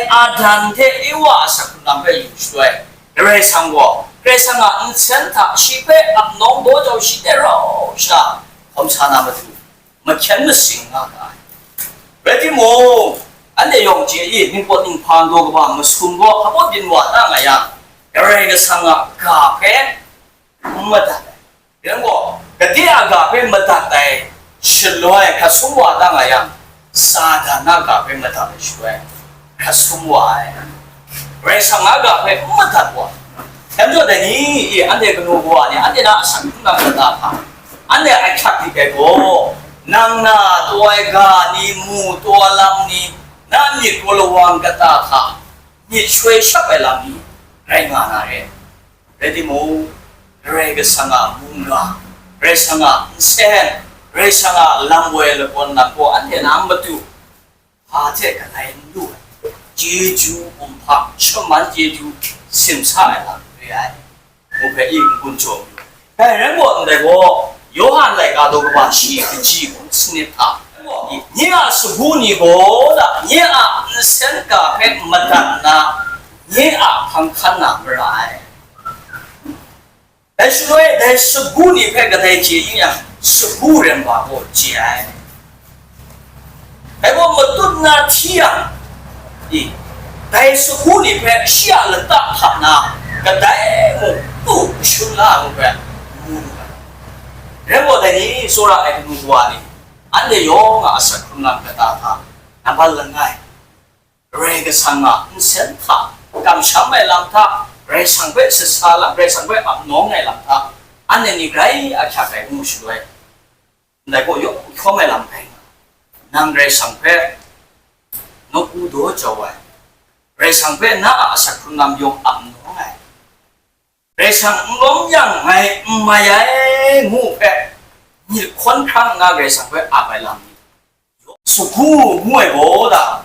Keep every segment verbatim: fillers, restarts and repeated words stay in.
Adam hte Ewa a asak hkrun lam hpe yu shaloi, Karai Kasang gaw, Karai Kasang a nsen hta shi hpe ap nawng daw jau shi de rau sha hkawm sa na matu, mahkyen masing nga ga ai. Rai timung, anhte yawng chye i, ningpawt ninghpang daw kaba masum gaw hpa byin wa na nga yang, Karai Kasang a ga hpe n madat ai. Rai gaw, gade a ga hpe madat ai shaloi hkasum wa da nga yang, Satan a ga hpe madat ai shaloi hkasum wa ai. Karai Kasang a ga hpe n madat wa. Dai majaw dai ni, i, anhte kanu kawa ni, anhte na asak hkrun lam kata hta, anhte a ahkyak dik ai gaw, nang na taw ai ga ni, mu taw lam ni, na myit gaw lawang kata hta myit shaloi shap ai lam ni rai nga na re. Rai timung, Karai Kasang a mungga, Karai Kasang a nsen, Karai Kasang a lam woi lagawn lam gaw anhte na matu hpa hte galai n lu ai, chyeju, kumhpa, shaman chyeju, simsa ai lam re ai, ngu hpe i n-gun jaw yu. Dai rai gaw, ndai gaw, Yawhan laika daw kaba shi kaji hkum sanit hta, nye a sagu ni gaw da, nye a nsen ga hpe madat nna, nye a hpang hkan na mara ai. Dai shaloi, dai sagu ni hpe kadai chye yu yang, sagu rem wa gaw chye ai. Dai gaw matut na hti yang, i, dai sagu ni hpe shi a lata hkap na, kadai mung tu shun la ai hpe mu lu ai. Rai gaw, dai ni, tsawra ai kanu kawa ni, anhte yawng a asak hkrun lam kata hta, nambat langai, Karai Kasang a nsen hta, kamsham ai lam hta, Karai Kasang hpe sasa lam, Karai Kasang hpe ap nawng ai lam hta, anhte ni grai ahkyak ai ngu shaloi, ndai gaw yawng hkyawm ai lam rai nga, nang Karai Kasang hpe nawku daw jau ai, Karai Kasang hpe na a asak hkrun lam yawng ap nawng ai, Karai Kasang n lawm yang ngai n mai ai, ngu hpe myit hkawn hkrang nna Karai Kasang hpe ap ai lam ni, sagu ngu ai gaw da,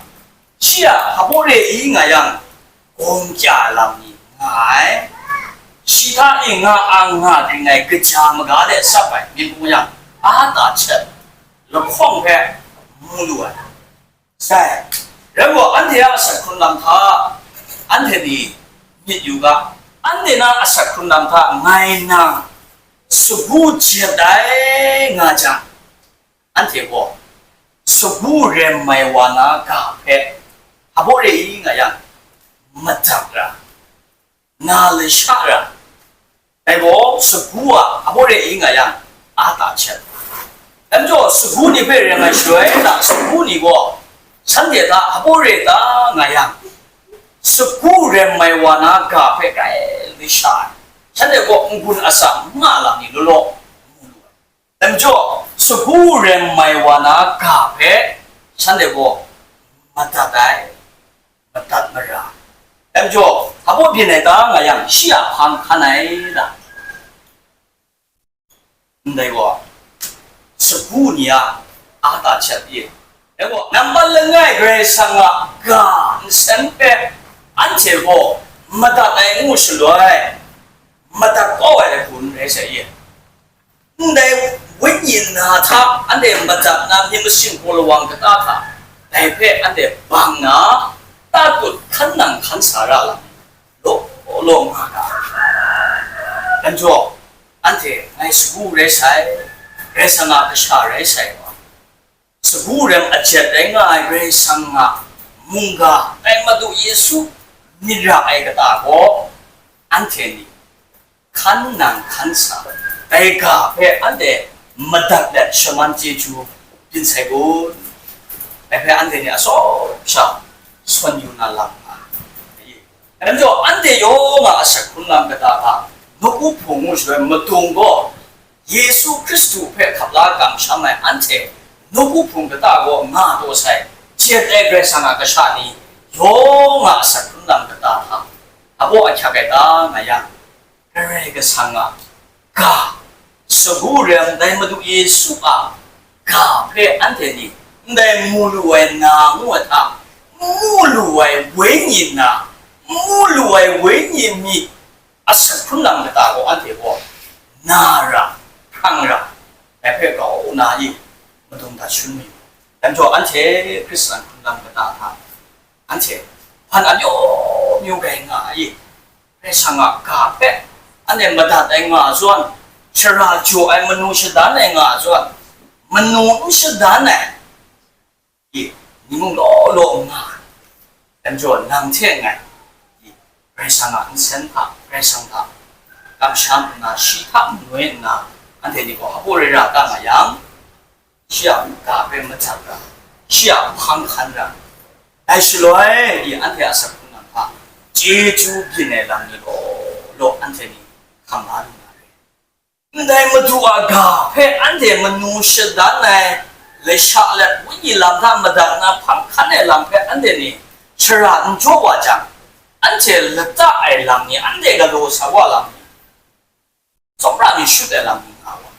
shi a hpabaw re i nga yang, gawng kya ai lam ni nga ai. Shi hta e nga ang nga ring ai kaja maga de tsap ai myit hkung yang, a ta htet lahkawng hpe mu lu ai. Sai, rai gaw, anhte a asak hkrun lam hta, anhte ni myit yu ga, anhte na asak hkrun lam hta ngai nang sagu jet ai nga jang, anhte gaw sagu rem mai wa na ga hpe hpabaw re i nga yang, madat ra, na lasha ra, dai gaw sagu a hpabaw re i nga yang, a ta htet. Dai majaw, sagu ni hpe rem ai shaloi na sagu ni gaw shanhte hta hpabaw re ta nga yang, sagu rem mai wa na ga hpe grai lasha ai, shanhte gaw n-gun atsam n nga lam ni law law mu lu ai. Dai majaw, sagu rem mai wa na ga hpe shanhte gaw madat ai, madat mara. Dai majaw, hpabaw byin ai ta nga yang, shi a hpang hkan ai da. Ndai gaw, sagu ni a, a ta htet ye. Dai gaw, nambat langai Karai Kasang a ga nsen hpe anhte gaw madat ai ngu shaloi, madat kau ai hku n rai sai ye. Ndai wenyi na hta anhte madat na myit masin gaw lawang kata hta, dai hpe anhte bang na, tatut hkan nang hkan sa ra lam law law nga ga. Dai majaw, anhte ngai sagu rai sai, Karai Kasang a kasha rai sai wa, sagu rem ajet rai nga ai Karai Kasang a mungga, dai Madu Yesu myit ra ai kata gaw, anhte ni hkan nang hkan sa, dai ga hpe anhte madat let shaman chyeju byin sai kun? Dai hpe anhte ni atsawm sha sawn yu na lam nga ai. Dai majaw, anhte yawng a asak hkrung lam kata hta, nawku hpung ngu shaloi madung gaw, Yesu Hkristu hpe hkap la kamsham ai anhte nawku hpung kata gaw nga taw sai, jet ai Karai Kasang a kasha ni yawng a asak hkrung lam kata hta, a baw ahkyak ai ta nga yang, Karai Kasang a ga, sagu rem dai Madu Yesu a ga hpe anhte ni ndai mu lu ai na ngu ai hta, mu lu ai wenyi na, mu lu ai wenyi mi asak hkrung lam kata gaw anhte gaw na ra, hprang ra, dai hpe grau na i madung dat shangun mayu. Dai majaw, anhte Hkristan hkrung lam kata hta, anhte hpan amyu myu gai nga ai, Karai Kasang a ga hpe anhte madat ai nga zawn, shara jaw ai manu shadan ai nga zawn, manu n shadan ai, i, ni mung law law nga ai. Dai majaw, nang hte ngai, i, Karai Kasang a nsen hta, Karai Kasang hta kamsham nna, shi hta manoi nna, anhte ni gaw hpaw rai ra ta nga yang, shi a ga hpe madat ra, shi a hpang hkan ra, dai shaloi, i, anhte a asak hkrung lam hta chyeju byin ai lam ni law law anhte ni hkam la lu na re. Ndai Madu a ga hpe anhte manu shadan ai, lasha let wenyi lam hta madat na hpang hkan ai lam hpe anhte ni shara n jaw wa jang, anhte lata ai lam ni, anhte galaw sa wa lam ni, tsawmra mi shut ai lam ni nga wa.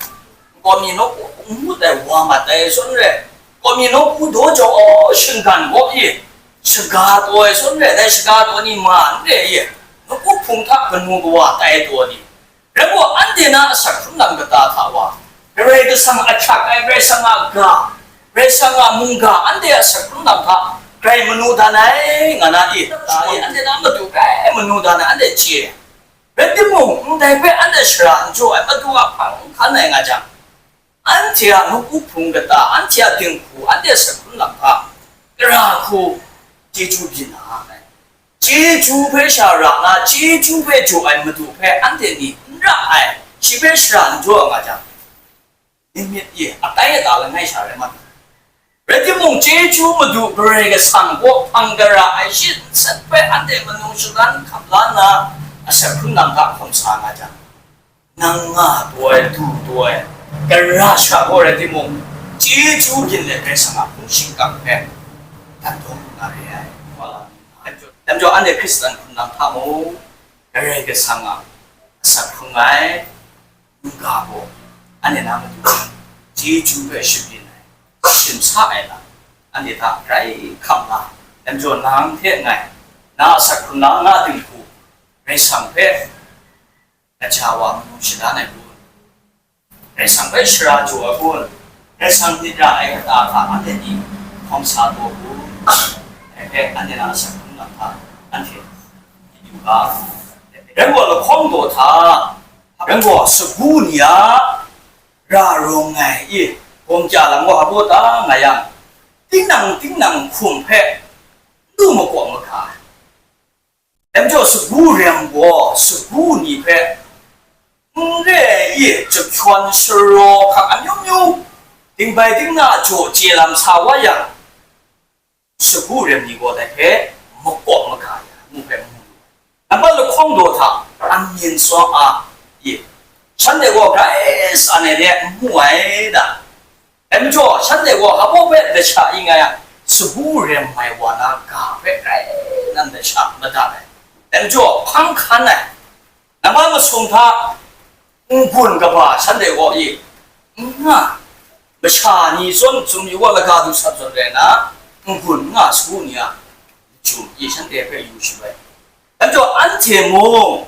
Kawmi nawku n ngut ai wa mat ai zawn re, kawmi nawku daw jaw shinggan gaw i, shaga taw ai zawn re, dai shaga taw ni ma n re i, nawku hpung hta kanu kawa tai taw ni, rai gaw, anhte na asak hkrung lam kata hta wa, Karai Kasang a ahkyak ai, Karai Kasang a ga, Karai Kasang a mungga, anhte a asak hkrung lam hta grai manu dan ai, nga na i, ta i, anhte na matu grai manu dan ai, anhte chye. Rai timung, ndai hpe anhte shara n jaw ai, Madu a hpang hkan ai nga jang, anhte a nawku hpung kata, anhte a dinghku, anhte a asak hkrung lam hta, gara hku chyeju byin na ai. Chyeju hpe sha ra na, chyeju hpe jaw ai Madu hpe anhte ni n ra ai, shi hpe shara n jaw ai nga jang, myit myit i, atai ada langai sha rai mat ai. Rai timung, chyeju Madu Karai Kasang kaw hpang gara ai shi nsen hpe anhte manu shadan hkam la nna, asak hkrung lam hta hkawm sa nga jang, nang nga taw ai, du taw ai, gara sha gaw rai timung, chyeju byin let Karai Kasang a hpung shingkang hpe dan taw lu na re ai. Dai majaw, anhte Hkristan hkrun lam hta mung, Karai Kasang a asak hkrung ai mungga gaw, anhte na matu chyeju hpe shabyin ai, shim sa ai lam, anhte hta grai hkam la. Dai majaw, nang hte ngai, na asak hkrung lam, na dinghku, Karai Kasang hpe gaja wa manu shadan ai kun? Karai Kasang hpe shara jaw ai kun? Karai Kasang myit ra ai kata hta anhte ni hkawm sa taw kun? Dai hpe anhte na asak hkrung lam hta anhte yu ga. Rai gaw, lahkawng daw hta, rai gaw, sagu ni a ra rawng ai i, gawng kya lam gaw hpaw ta nga yang, tinang tinang hkum hpe n du makaw maga ai. Dai majaw, sagu rem gaw sagu ni hpe n re ai i, jahkyawn sharaw hkak amyu myu, dingbai dingna jaw chye lam sa wa yang, sagu rem ni gaw dai hpe makaw maga ai, ngu hpe mu lu ai. Nambat lahkawng daw hta, amyin tsawng a i, shanhte gaw grai san ai re n mu ai da. Dai majaw, shanhte gaw hpaw hpe lasha i nga yang, sagu rem ai wa na ga hpe grai nan lasha madat ai. Dai majaw, hpang hkan ai, nambat masum hta n-gun kaba shanhte gaw i n nga, masha ni zawn sumyu wa laga du sat zawn rai nna, n-gun n nga sagu ni a lachyum i shanhte hpe yu shaloi, dai majaw, anhte mung,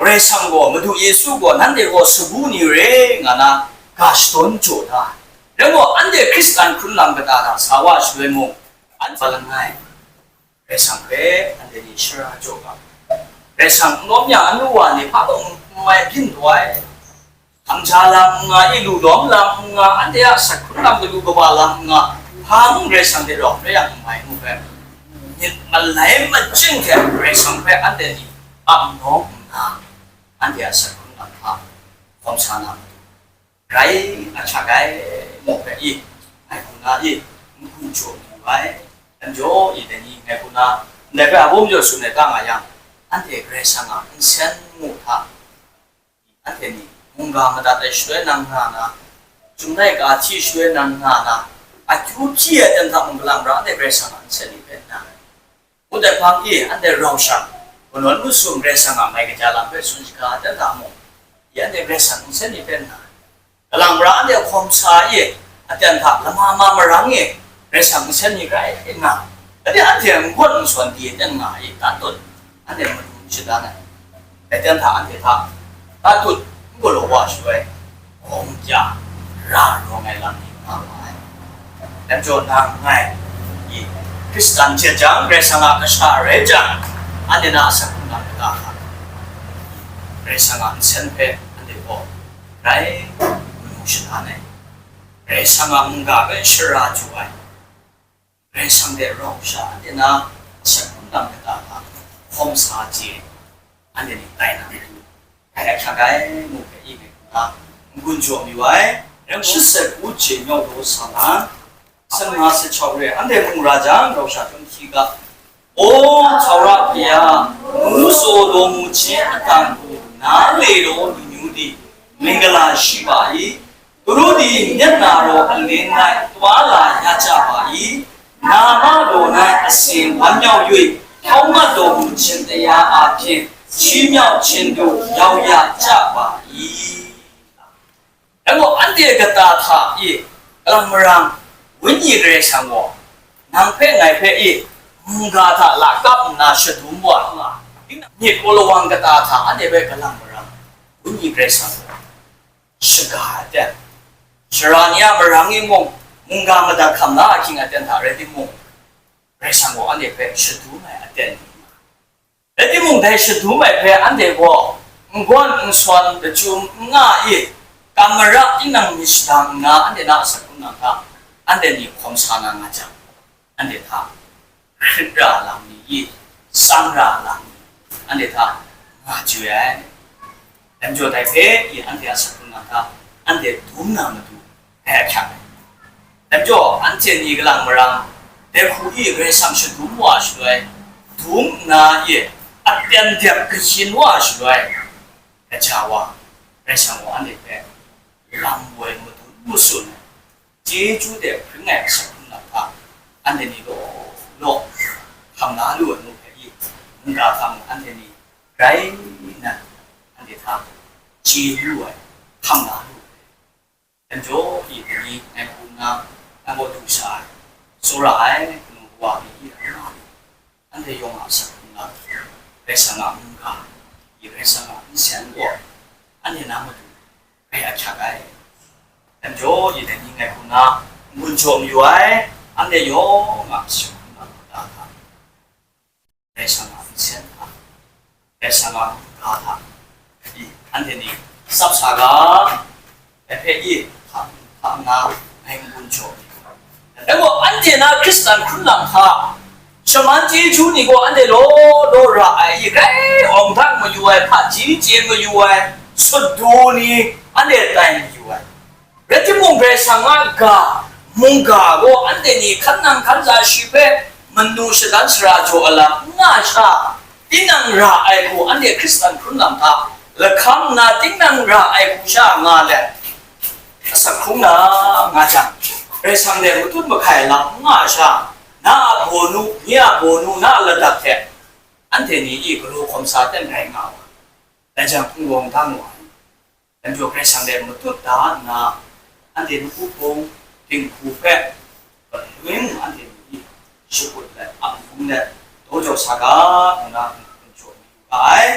Karai Kasang gaw, Madu Yesu gaw, nanhte gaw sagu ni re nga na ga shadawn jaw da ai. Rai gaw, anhte Hkristan hkrun lam kata hta sa wa shaloi mung, anhte langai, Karai Kasang hpe anhte ni shara jaw ga, Karai Kasang n lawm yang, anu wa ni hpa mung n mai byin taw ai. Kamja lam n nga, i lu lawm lam n nga, anhte a asak hkrung lam galu kaba lam n nga, hpa mung Karai Kasang hte rawng rai yang n mai ngu hpe, myit malai machying hte Karai Kasang hpe anhte ni ap nawng nna, anhte a asak hkrung lam hta hkawm sa na matu, grai ahkyak ai, mu hpe i, ngai hku na i, n hkum jaw mayu ai. Dai majaw, i dai ni ngai hku na ndai hpe a bum jaw tsun ai ta nga yang, anhte Karai Kasang a nsen mu hta, anhte ni mungga madat ai shaloi nang nga na, chyum laika hti shaloi nang nga na, akyu hpyi ai aten hta mung galang ra ai Karai Kasang a nsen ni hpe nna, ngut ai hpang e anhte rau shang, kanawn masum Karai Kasang a mai kaja lam hpe tsun shaga ai aten hta mung, i anhte Karai Kasang nsen ni hpe nna, galang ra anhte hkawm sa e, aten hta lama ma marang e, Karai Kasang nsen ni rai nga, anhte anhte n gawn n sawn di e ten nga e, tatut, anhte matu shadan ai, dai ten hta anhte hta tatut n galaw wa shaloi, gawng kya ra rawng ai lam ni nga wa ai. Dai majaw nang ngai i, Hkristan hte jang, Karai Kasang a kasha rai jang, anhte na asak hkungga kata hta, Karai Kasang a nsen hpe anhte gaw grai manu shadan ai, Karai Kasang a mungga hpe shara jaw ai, Karai Kasang hte rau sha anhte na asak hkungga kata hta hkawm sa chye, anhte ni tai na matu, dai ahkyak ai mu hpe i ngai hkungga n-gun jaw mayu ai. Rai nna, shitset ngu hte nyawk law sa na, sanma sechau re, anhte mung ra jang, rau sha chyawm hkyi ga, O Tsawra Hpya, ngu tsaw daw mu hte atang hku na le law lu nyu di, mingala shi ba i? Kru di myit na raw alen ngai twa la ya ja ba i? Na ma daw nai asin wan nyau yui, hkau mat daw mu hte taya a hpyen shi myau hte du yau ya ja ba i? Dai gaw, anhte kata hta e, kalang marang, Wenyi Karai Kasang gaw, nang hpe ngai hpe e, mungga hta lakap nna shadum wa nga, myit gaw lawang kata hta anhte hpe kalang marang, Wenyi Karai Kasang gaw, shaga ai aten, sara ni a marang e mung, mungga madat hkam la ahkying aten hta rai timung, Karai Kasang gaw anhte hpe shadum ai aten ni nga. Rai timung, dai shadum ai hpe anhte gaw n-gawn n-sawn, lachyum n nga i, kam mara tinang myit shadang nna, anhte na asak hkungga hta anhte ni hkawm sa na nga jang, anhte hta hkrit ra lam ni i, tsang ra lam ni, anhte hta nga chyu ai. Dai majaw, dai hpe i anhte a asak hkungga hta anhte dum na matu, dai ahkyak ai. Dai majaw, anhte ni kalang marang, dai hku i Karai Kasang shadum wa shaloi, dum nna e aten dep kayin wa shaloi, gaja wa, Karai Kasang gaw anhte hpe lam woi madun matsun ai, chyeju de hpring ai asak hkungga hta, anhte ni law law hkam la lu ai mu hpe i, mungga hta mung anhte ni grai nnan, anhte hta chye lu ai, hkam la lu ai. Dai majaw, i dai ni ngai hku nna, nang gaw du sa ai, tsawra ai, kanu kawa ni i, anhte yawng a asak hkungga, Karai Kasang a mungga, i Karai Kasang a nsen gaw, anhte na matu grai ahkyak ai. Dai majaw, i dai ni ngai hku nna, n-gun jaw mayu ai, anhte yawng a asak hkungga, Karai Kasang a nsen hta, Karai Kasang a ga hta, i, anhte ni tsap sa ga, dai hpe i, hka, hka nna ngai n-gun jaw ai. Dai gaw, anhte na Hkristan hkrun lam hta, shaman chyeju ni gaw anhte law law ra ai, i, grai awng dang mayu ai, hpaji chye mayu ai, sut du ni anhte tai mayu ai. Rai timung, Karai Kasang a ga, mungga gaw anhte ni hkan nang hkan za shi hpe manu shadan sara jaw ai lam n nga sha, tinang ra ai hku anhte Hkristan hkrun lam hta lahkam nna tinang ra ai hku sha nga let, asak hkrung na nga jang, Karai Kasang de matut mahkai lam n nga sha, na a bawnu, nye a bawnu, na a ladak hte anhte ni i galaw hkawm sa ten rai nga wa, dai jang n-gawng dang wa ai. Dai majaw, Karai Kasang de matut da nna, anhte matu hpung, dinghku hpe, palawng anhte ni shakut let, ap hpung let, daw jau sa ga, ngu na n-gun jaw mayu ga ai.